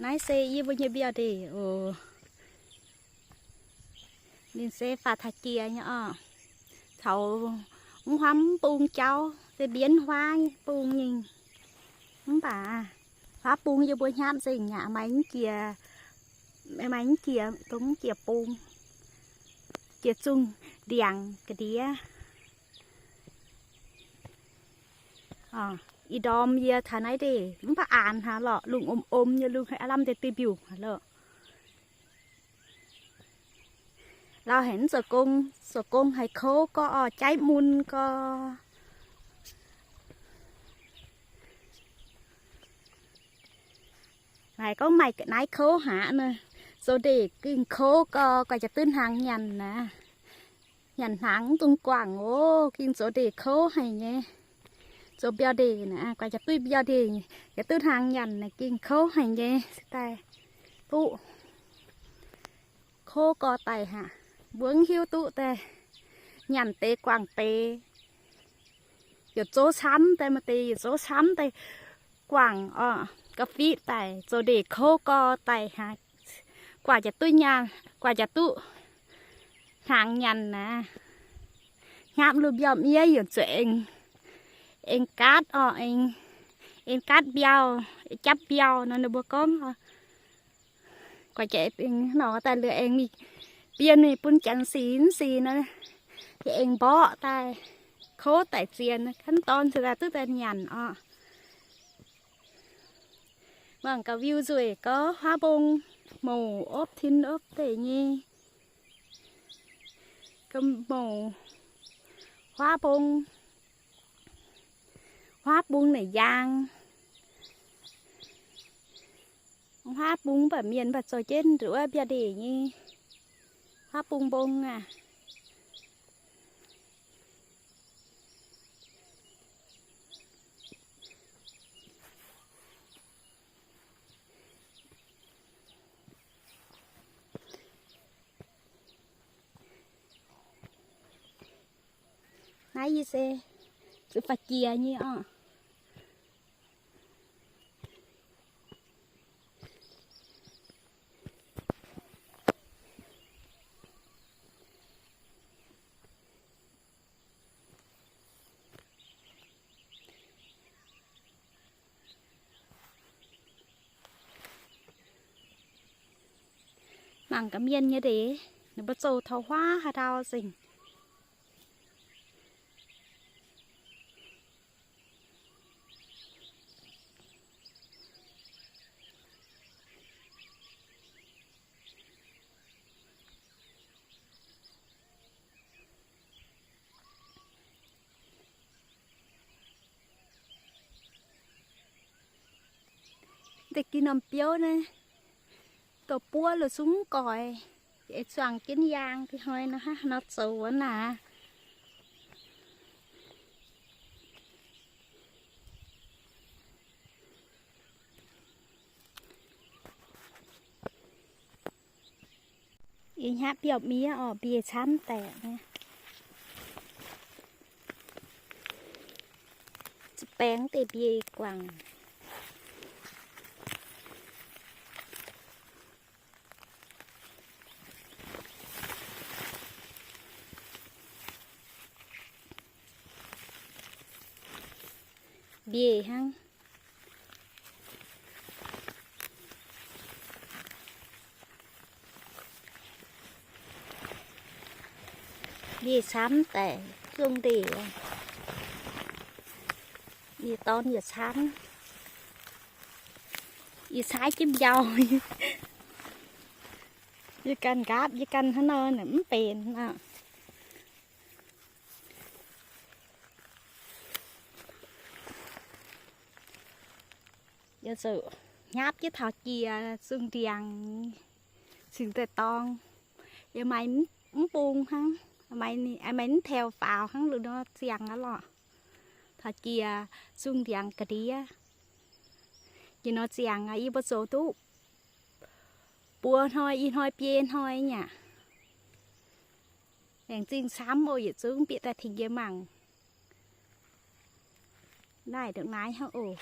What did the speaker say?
Naaiv se yie mbuo nyei mbiauh ndeic oc. Ninh se faah taux jiex nyei orqc. Caux mv huamv bung jauv se mbienv huaav bung nyei. Mv baac huaav bung yie mbuo hnyapv nzengc aqv, maaih mv jiex, maaih mv jiex dongh mv jiex bung, jiex zungh ndiangx ga'ndiev. Ih ndorm yie taux naaiv ndeic mv baac aanx hnangv lorqc, lungh om om nyei, lungh haiz aav lamh deix duih mbiungc hnangv lorqc. Lauh haic mv zoux gong, zoux gong haiz kouv gorx orqc, jaiv mun gorx. Haiz gorngv maaih naaiv kouv haic nor, zoux ndeic gengh kouv gorx, guaix jaax duqv hnaangx nyanc naaiv. Nyanc hnaangx mv dungx guangc oc, gengh zoux ndeic kouv haic nyei. Zoux mbiauh ndeic naaiv, guaix jaax duqv mbiauh ndeic, jaax duqv hnaangx nyanc naaiv gengh kouv haic nyei. Se daaih duqv kouv gorx daic aqv, mbuo mv hiuv duqv daaih nyanc deix guangc deix. Yietc zouv camv daaih, maaih deix yietc zouv camv daaih guangc orqc, ga'fiqv daic, zoux ndeic kouv gorx daic aqv. Guaix jaax duqv nyanc, guaix jaax duqv hnaangx nyanc naaiv. Hnyapv lungh mbiauh miev yaac zuqc aengx, aengx gaatv orqc, aengx, aengx gaatv mbiauh, japv mbiauh nor ninh mbuo gorngv. Guaix jaax aengx nor daaih liuz aengx mingh bienh mingh bun janx sic mv sic nor, yaac aengx mborqv daaih, kouv daic zien, ganh dorn ziouc daaih duqv daaih nyanc orqc. Mangc gaax viu nzueic gorx, huaav mbong mouc opv tin opv deic nyei. Ga'mouc huaav mbong, huaav bung naaic yaang. Huaav bung mv baac mienh mv baac zoux jienv nduqc wuov mbiauh ndeic nyei huaav bung mbong aac. Naaiv yie se zuqc faah jiex nyei orqc. Mangc gaax mienh nyei ndeic, ninh mbuo zoux taux huaav haaix ndau nzengc. Deix gin norm biouv naaiv, dorh buov lorqc zungv mv goix, eix zuangx jienv yaang deix hnoi nor hnangv nor zoux wuov naaic. Yie hnyapv biauv miev orqc, mbieic camv daic nyei. Zuqc baengx deix mbieic guangc. Mbieic hnangv. Mbieic camv daic, zungh ndeic. Mbieic dorn yietc camv. Yie caaiv jienv mbiauh. Yie ganh nqaapv, yie ganh hnangv nor mv benx aqv. Yie zuqc hnyapv jienv taux jiex zungh ndiangx cingx daaih dorng. Yie maaih mv bung hnangv, maaih mv taux faaux hnangv, lungh nor ziangx aqv lorqc. Taux jiex zungh ndiangx ga'ndiev. Yie nor ziangx aqv, yie mbuo zoux duqv buo hnoi, i hnoi biei hnoi nyei aqv. Laengz zingh camv oc, yietc zungv bieqc daaih tengx yie mangc. Naaiv ndongc naaiv hnangv oc.